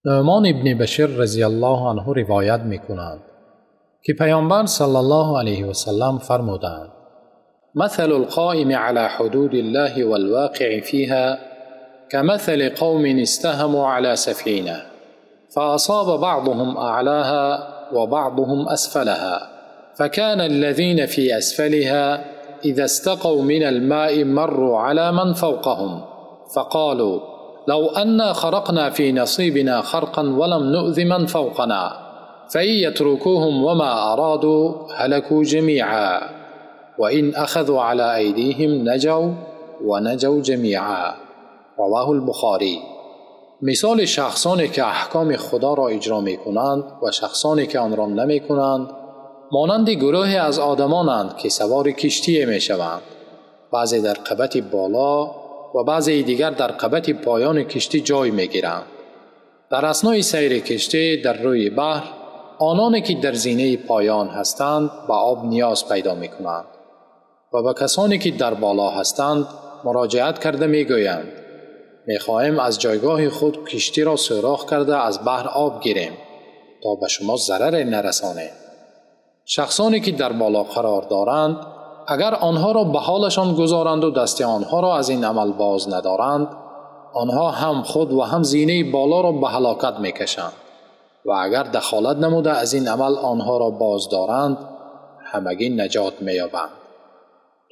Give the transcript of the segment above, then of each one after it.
Нуъмон ибни Башир разияллоҳу анҳу ривоят мекунанд, ки Паёмбар саллаллоҳу алайҳи васаллам фармуданд: مثل القائم على حدود الله والواقع فيها كمثل قوم استهموا على سفينة فأصاب بعضهم أعلاها وبعضهم أسفلها فكان الذين في أسفلها إذا استقوا من الماء مروا على من فوقهم فقالوا لو أنا خرقنا في نصيبنا خرقا ولم نؤذ من فوقنا فإن يتركوهم وما أرادوا هلكوا جميعا وإن أخذوا على أيديهم نجوا ونجوا جميعا. رواه البخاري. мисоли шахсоне ки аҳкоми Худоро иҷро мекунанд ва шахсоне ки онро намекунанд монанди гурӯҳе аз одамонанд, ки савори киштие мешаванд. баъзе дар қабати боло ва баъзеи дигар дар қабати поёни киштӣ ҷой мегиранд. дар аснои сайри киштӣ дар рӯи баҳр ононе ки дар зинаи поён ҳастанд ба об ниёз пайдо мекунанд ва ба касоне ки дар боло ҳастанд муроҷиат карда мегӯянд: мехоҳем аз ҷойгоҳи худ киштиро сӯрох карда аз баҳр об гирем то ба шумо зараре нарасонем. шахсоне ки дар боло қарор доранд агар онҳоро ба ҳолашон гузоранду дасти онҳоро аз ин амал боз надоранд, онҳо ҳам худ ва ҳам зинаи болоро ба ҳалокат мекашанд ва агар дахолат намуда аз ин амал онҳоро боз доранд, ҳамагӣ наҷот меёбанд.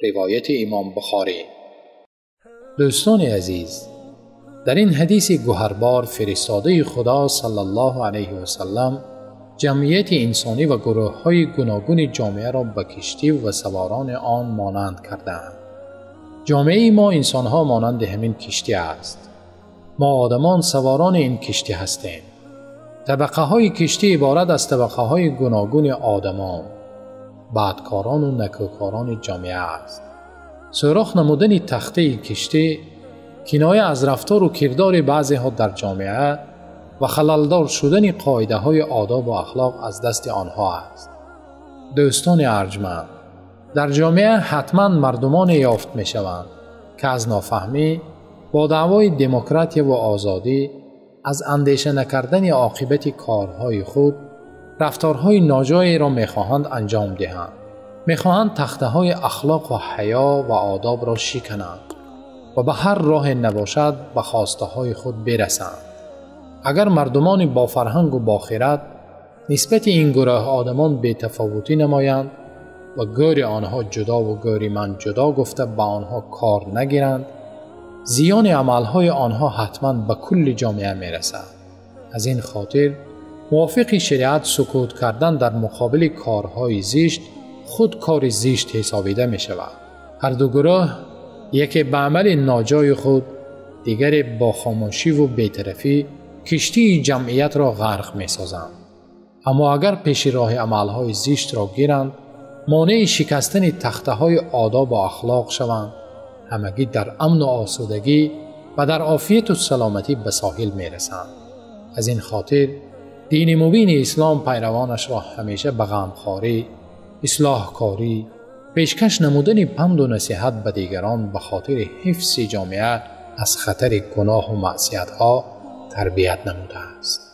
ривояти Имом Бухорӣ. дӯстони азиз, дар ин ҳадиси гуҳарбор фиристодаи Худо саллаллоҳу алайҳи васаллам ҷамъияти инсонӣ ва гурӯҳҳои гуногуни ҷомеаро ба киштӣ ва саворони он монанд кардаанд. ҷомеаи мо инсонҳо монанди ҳамин киштӣ аст. мо одамон саворони ин киштӣ ҳастем. табақаҳои киштӣ иборат аз табақаҳои гуногуни одамон, бадкорону накӯкорони ҷомеа аст. сӯрох намудани тахтаи киштӣ киноя аз рафтору кирдори баъзеҳо дар ҷомеа ва халалдор шудани қоидаҳои одобу ахлоқ аз дасти онҳо аст. дӯстони арҷманд, дар ҷомеа ҳатман мардумоне ёфт мешаванд, ки аз нофаҳмӣ бо даъвои демократия ва озодӣ, аз андеша накардани оқибати корҳои худ рафторҳои ноҷоеро мехоҳанд анҷом диҳанд. мехоҳанд тахтаҳои ахлоқу ҳаё ва одобро шикананд ва ба ҳар роҳе набошад ба хостаҳои худ бирасанд. агар мардумони бофарҳангу бохират нисбати ин гурӯҳ одамон бетафовутӣ намоянд ва гӯри онҳо ҷудову гӯри ман ҷудо гуфта ба онҳо кор нагиранд, зиёни амалҳои онҳо ҳатман ба кулли ҷомеа мерасад. аз ин хотир мувофиқи шариат сукут кардан дар муқобили корҳои зишт худ кори зишт ҳисобида мешавад. ҳар ду гурӯҳ яке ба амали ноҷои худ, дигаре бо хомӯшиву бетарафӣ киштии ҷамъиятро ғарқ месозанд. аммо агар пеши роҳи амалҳои зиштро гиранд, монеи шикастани тахтаҳои одобу ахлоқ шаванд, ҳамагӣ дар амну осудагӣ ва дар офияту саломатӣ ба соҳил мерасанд. аз ин хотир дини мубини ислом пайравонашро ҳамеша ба ғамхорӣ, ислоҳкорӣ, пешкаш намудани панду насиҳат ба дигарон ба хотири ҳифзи ҷомеа аз хатари гуноҳу маъсиятҳо тарбият намудааст.